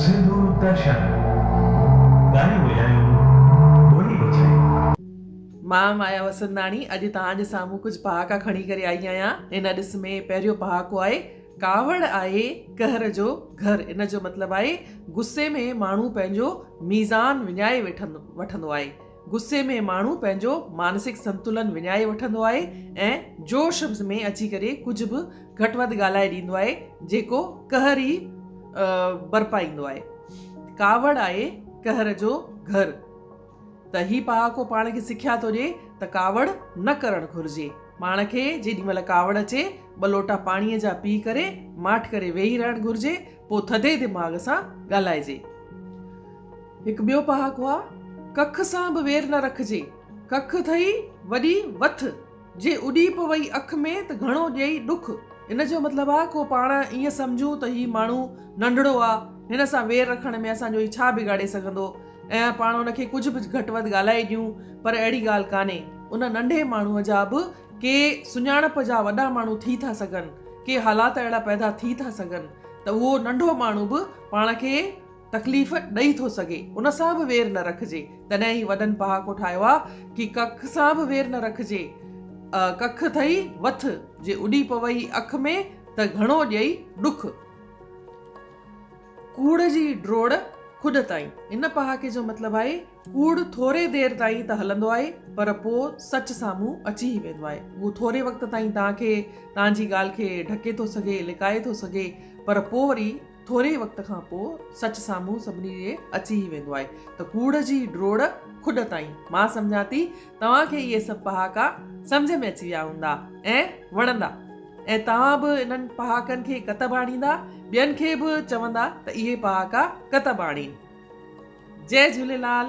سنڌو درشن، ڳايون وڄايون، ٻولي بچايون. مان مايا وسنداڻي اڄ توهان جي سامهون ڪجهه پهاڪا کڻي ڪري آئي آهيان. ان ڏس ۾ پهريون پهاڪو آهي ڪاوڙ آهي قهر جو گهر ان جو مطلب آهي غصي ۾ ماڻهو پنهنجو ميزان وڃائي وٺندو آهي. غصي ۾ ماڻهو پنهنجو مانسڪ سنتلن وڃائي وٺندو آهي ۽ جوش ۾ اچي ڪري ڪجهه به گهٽ وڌ ڳالهائي ڏيندو آهي جيڪو قهر ئي برپائيندو آهي. ڪاوڙ آهي قهر جو گهر. ته هي پهاڪو پاڻ کي سکيا ٿو ڏئي ته ڪاوڙ نه ڪرڻ گهرجي. پاڻ کي جيڏي مهل ڪاوڙ اچي ٻه لوٽا پاڻيء جا پي ڪري ماٺ ڪري ويهي رهڻ گهرجي پوء ٿڌي دماغ سان ڳالهائجي. هڪ ٻيو پهاڪو آ، ڪک سان به وير نه رکجي، ڪک ٿئي وڏي وٿ، جي اڏي پوئي اک ۾ ته گهڻو ڏيئي ڏک. ان جو مطلب آ ڪو پاڻ ائين سمجهون ته هي ماڻهو ننڍڙو آ، هن سان وير رکڻ ۾ اسان جو هي ڇا بگاڙي سگهندو ۽ پاڻ ان کي ڪجهه به گهٽ وڌ ڳالهائي ڏيون پر اهڙي ڳالهه ڪانهي. ان ننڍي ماڻهوء جا به ڪي سڃاڻپ جا وڏا ماڻهو ٿي ٿا سگهن، ڪي حالات اهڙا پيدا ٿي ٿا سگهن ته اهو ننڍو ماڻهو به پاڻ کي تڪليف ڏئي ٿو سگهي، ان سان به وير نه رکجي. تڏهن ئي وڏن پهاڪو ٺاهيو آ ڪي ڪک سان به وير نه رکجي. ڪک ٿئي وٿ، جي اڏي پوئي اک ۾ ته گهڻو ڏئي ڏک. ڪوڙ جي ڊوڙ کڏ تائين. ان پهاڪي جو مطلب آهي ڪوڙ ٿوري دير تائين ته هلندو آهي پر پوء سچ سامهون اچي ئي ويندو آهي. اهو ٿوري وقت تائين توهان کي توهان جي ڳالهه کي ڍڪي ٿو سگهي، لڪائي ٿو سگهي پر پوء وري ٿوري وقت کان پوء سچ سامهون سڀني جي اچي ئي ويندو آهي ته ڪوڙ جي ڊوڙ کڏ تائين. مان سمجهان ٿي توهان کي اهي سڀ پهاڪا سمجهه ۾ اچي ويا هوندا ۽ وڻندا ۽ توهان به انهن پهاڪن کي ڪتب آڻيندا ٻين کي به چوندا ته اهي پهاڪا ڪتب آڻين. جئي جهوليلال.